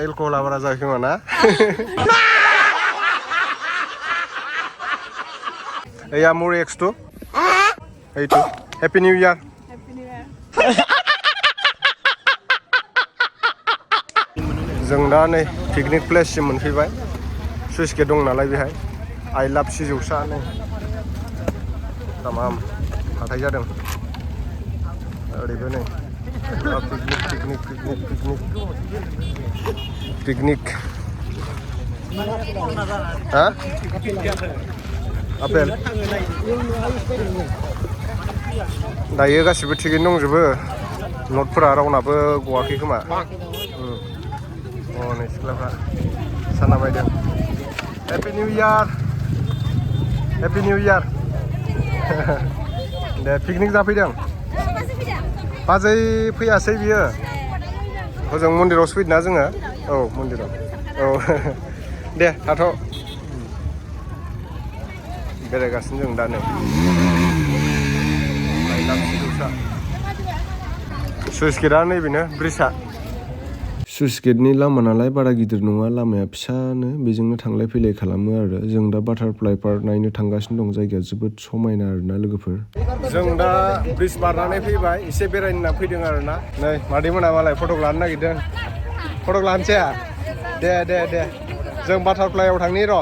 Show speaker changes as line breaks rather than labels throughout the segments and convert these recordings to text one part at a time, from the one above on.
एलक'हला बारा जायाखै खोमा ना? एया मोर एक्स2 এইটো হ্যাপি নিউ ইয়ার। जों दा नै पिकनिक प्लेससिम मोनफैबाय। सुइस गेट दं नालाय बेहाय आइ लाभ सिजौसा नै तमाम हाथाय जादों ओरैबो नै picnic picnic picnic picnic picnic हा आपेल दायो गासिबो थिगैनो दंजोबो नटफोरा रावनाबो गवाखै खोमा। अ नै सिख्लाफ्रा साना बायदों happy new year happy new year. दे पिकनिक जाफैदों बाजै फैयासै बियो हजों मन्दिरावसो फैदोंना जोङो। औ मन्दिराव औ दे थाथ' बेरायगासिनो जों दा नै सुइस गेटआ नैबेनो ब्रिजआ। सुइस गेटनि लामा नालाय बारा गिदिर नङा लामाया फिसानो बेजोंनो थांलाय फैलाय खालामो आरो जों दा बाटारफ्लाइ पार्क नायनो थांगासिनो दं। जायगाया जोबोद समायना आरोना लोगोफोर। जों दा ब्रिज बारनानै फैबाय एसे बेरायनो होनना फैदों आरोना। नै मादैमोना मालाय फटक लानो नागिरदों फटक लानोसै दे दे दे जों बाटारफ्लाइआव थांनि र'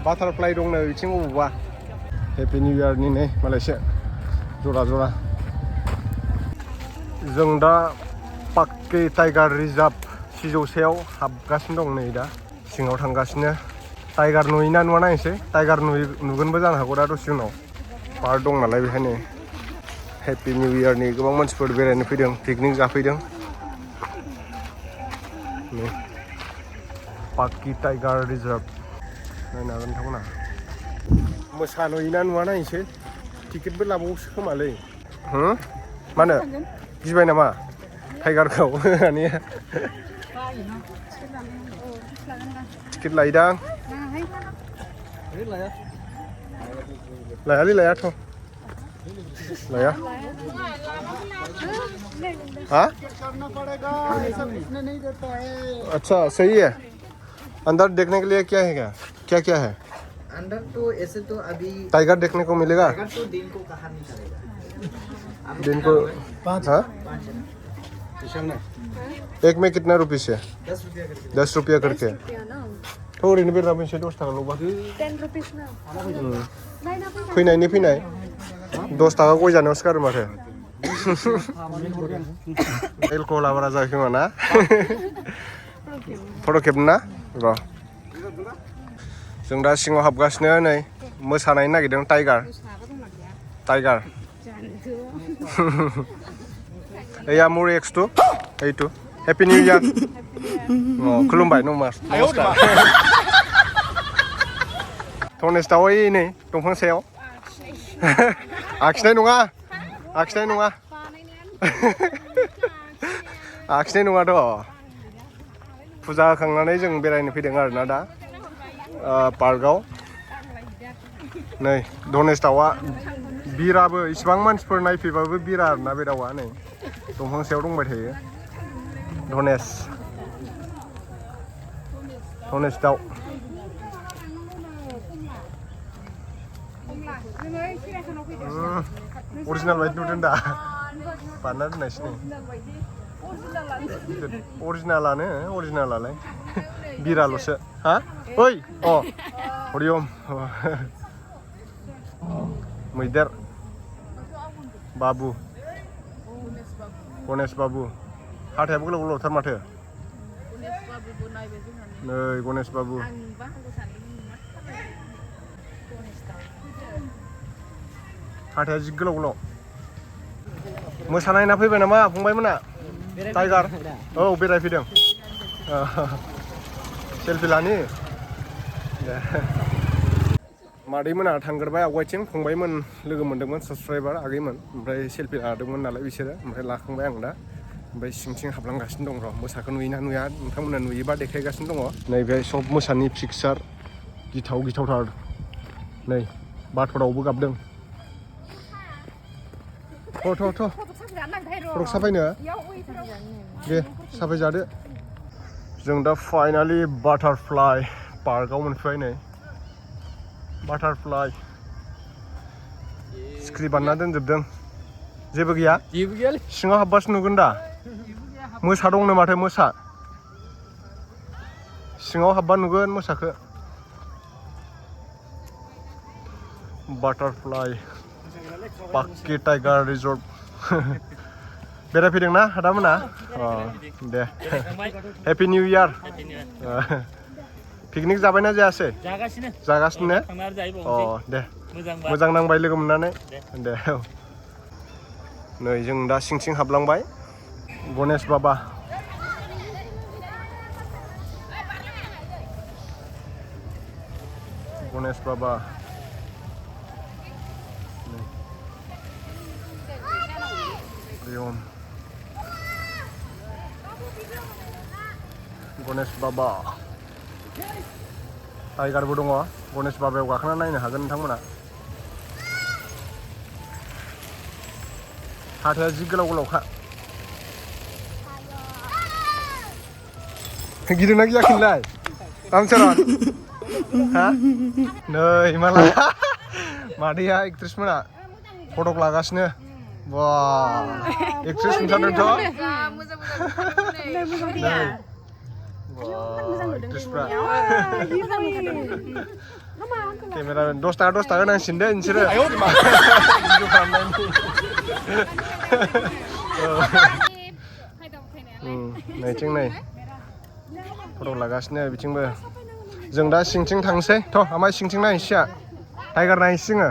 बाटारफ्लाइ दंनो बिथिं अबावबा। हेपि निउ इयारनि नै मालायसो जरा जरा। जों दा पाक्के टाइगार रिजार्भ सिजौसायाव हाबगासिनो दं नै दा सिङाव थांगासिनो। टाइगार नुयोना नुवा नायनोसै टाइगार नुगोनबो जानो हागौ दा दसे उनाव पार्क दं नालाय बेखायनो। हेपि निउ इयारनि गोबां मानसिफोर बेरायनो फैदों पिकनिक जाफैदों। पाक्के टाइगार रिजार्भ नायनो हागोन नोंथांमोना। मोसा नुयोना नुवा नायनोसै टिकेटबो लाबावोसो खोमालै। मा होनो गिबाय नामा टाइगारखौ होनाया टिकेट लायोदां लायालै लायाथ' लाया हाँ अच्छा सही है। अंदर देखने के लिए क्या है क्या क्या है
अंदर? तो ऐसे तो अभी
टाइगर देखने को मिलेगा।
टाइगर तो दिन को कहाँ निकलेगा
दिन को 5 हाँ
5
एक में कितना रुपीस है? 10 रुपया करके तो ओरैनो बेरा मोनसे 10 थाखा ल'बा
10 रुपीस ना
फैनायनि फैनाय 10 थाखा गय जानायावसो गारो माथो। एलक'हला बारा जायाखै खोमा ना? फट' खेबनो ना र' जों दा सिङाव हाबगासिनो नै मोसानायनो नागिरदों टाइगार टाइगार। एया मोर एक्स2 এইটো हेपि निउ इयार। खुलुमबाय नमस्कार। धनेसताव ओइ नै दंफां सायाव आखिनाय नङा आखिनाय नङा आखिनाय नङाथ' फुजा होखांनानै जों बेरायनो फैदों आरोना दा पार्कआव। नै धनेस दाउआ बिराबो इसिबां मानसिफोर नायफैबाबो बिरा आरोना बे दाउआ नै दंफां सायाव दंबाय थायो। धनेस दाउ अरिजिनाल बायदि नुदों दा बानायना दोननायसो नै अरिजिनालालाय बिराल'सो हा ओइ अ हरिओम मैदेर बाबु गणेश बाबु हाथायाबो गोलाव गोलावथार माथो। नै गणेश बाबु हाथाया जि गोलाव गोलाव। मोसानाय ना फैबाय नामा फंबायमोना टाइगार? औ बेरायफैदों सेलफि लानि दे। मादैमोना थांग्रोबाय आवगायथिं फंबायमोन लोगो मोन्दोंमोन साबसक्राइबार आगैमोन ओमफ्राय सेलफि लादोंमोन नालाय बिसोरो ओमफ्राय लाखांबाय आं दा ओमफ्राय सिंथिं हाबलांगासिनो दं र'। मोसाखौ नुयोना नुया नोंथांमोना नुयोबा देखायगासिनो दङ। नैबे सब मोसानि पिकचार गिथाव गिथावथार नै बाथ'रावबो गाबदों। फटक साफायनो दे साफाय जादो जों दा फाइनालि बाटारफ्लाइ पार्कआव मोनफैबाय नै बाटारफ्लाइ सिख्रि बानना दोनजोबदों जेबो गैया सिङाव हाबबासो नुगोन दा मोसा दंनो माथो मोसा सिङाव हाबबा नुगोन मोसाखौ बाटारफ्लाइ पाक्के टाइगार रिजर्ट बेरायफैदोंना आदामोना दे हेपि निउ इयार पिकनिक जाबायना जायासै जागासिनो दे मोजां नांबाय लोगो मोननानै दे नै जों दा सिं हाबलांबाय गणेश बाबा गणेश बाबा टाइगारबो दङ गणेश बाबायाव गाखोना नायनो हागोन नोंथांमोना हाथाया जि गोलाव गोलावखा गिदिरना गियाखैलाय रामचरन हा नै माला मादैया एक्ट्रेस मोना फटक लागासिनो बा एक्ट्रेस नुथारदोंथ केमेरा 10 थाखा होनांसिगोन दे नोंसोरो नैथिं नै फट' लागासिनो बिथिंबो जों दा सिंथिं थांसै थ' आमाय सिंथिं नायनोसै टाइगार नायनोसै जोङो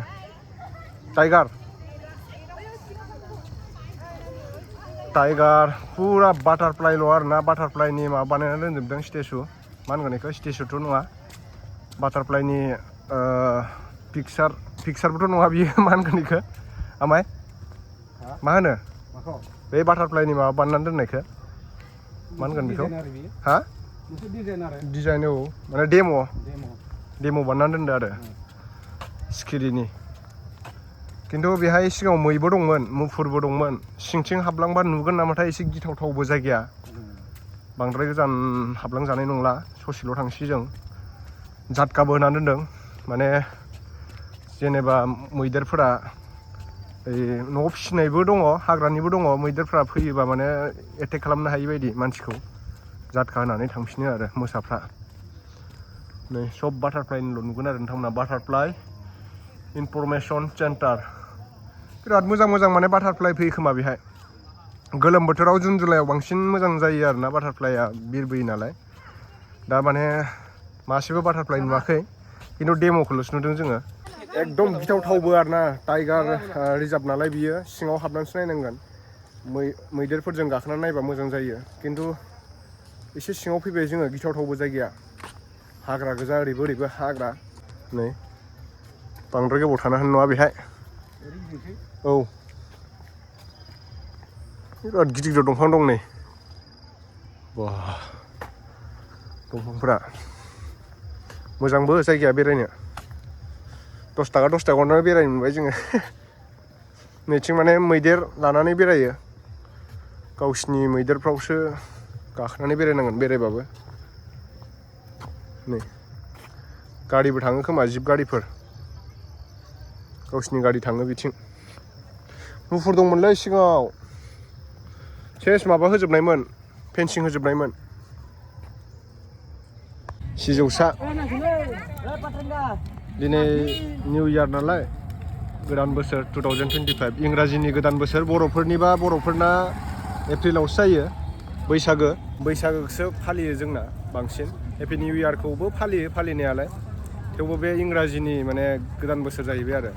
टाइगार पुरा बाटारफ्लाइल' आरोना बाटारफ्लाइनि माबा बानायना दोनजोबदों स्टेचु मा होनगोन बेखौ स्टेचुथ' नङा बाटारफ्लाइनि पिक्सारबोथ' नङा बियो मा होनगोन बेखौ आमाय मा होनो बे बाटारफ्लाइनि माबा बानायना दोननायखौ मा होनगोन बेखौ हा डिजाइन औ माने डेम' बानायना दोनदो आरो सिखिरिनि खिन्थु बेहाय सिगाङाव मैबो दंमोन मुफुरबो दंमोन सिंथिं हाबलांबा नुगोन नामाथाय एसे गिथावथावबो जायगाया बांद्राय गोजान हाबलांजानाय नंला ससेल' थांसै जों जाटकाबो होनानै दोनदों माने जेनेबा मैदेरफोरा न'आव फिसिनायबो दङ हाग्रानिबो दङ मैदेरफ्रा फैयोबा माने एटेक खालामनो हायि बायदि मानसिखौ जाटका होनानै थांफिनो आरो मोसाफ्रा नै सब बाटारफ्लाइनिल' नुगोन आरो नोंथांमोना बाटारफ्लाइ इनफरमेसन सेन्टार बिराद मोजां माने बाटारफ्लाइ फैयो खोमा बेहाय गोलोम बोथोराव जुन जुलाइआव बांसिन मोजां जायो आरोना बाटारफ्लाइआ बिरबोयो नालाय दा माने मासेबो बाटारफ्लाइ नुवाखै खिन्थु डेम'खौल'सो नुदों जोङो एकदम गिथावथावबो आरोना टाइगार रिजार्भ नालाय बियो सिङाव हाबनानैसो नायनांगोन मैदेरफोरजों गाखोनानै नायबा मोजां जायो खिन्थु एसे सिङाव फैबाय जोङो गिथावथावबो जायगाया हाग्रा गोजा ओरैबो हाग्रा नै बांद्राय गोबाव थानो हानाय नङा बेहाय औ बिराद गिदिर दंफां दं नै बा दंफांफोरा मोजांबो जायगाया बेरायनो 10 थाखायावनो बेरायनो मोनबाय जोङो नैथिं माने मैदेर लानानै बेरायो गावसिनि मैदेरफ्रावसो गाखोनानै बेरायनांगोन बेरायबाबो नै गारिबो थाङो खोमा जिप गारिफोर गावसिनि गारि थाङो बिथिं मुफुर दंमोनलै सिगाङाव सेस माबा होजोबनायमोन फेन्सिं होजोबनायमोन सिजौसा दिनै निउ इयार नालाय गोदान बोसोर 2025 इंराजिनि गोदान बोसोर बर'फोरना एप्रिलावसो जायो बैसागोसो फालियो जोंना बांसिन हेपि निउ इयारखौबो फालियो फालिनायालाय थेवबो बे इंराजिनि माने गोदान बोसोर जाहैबाय आरो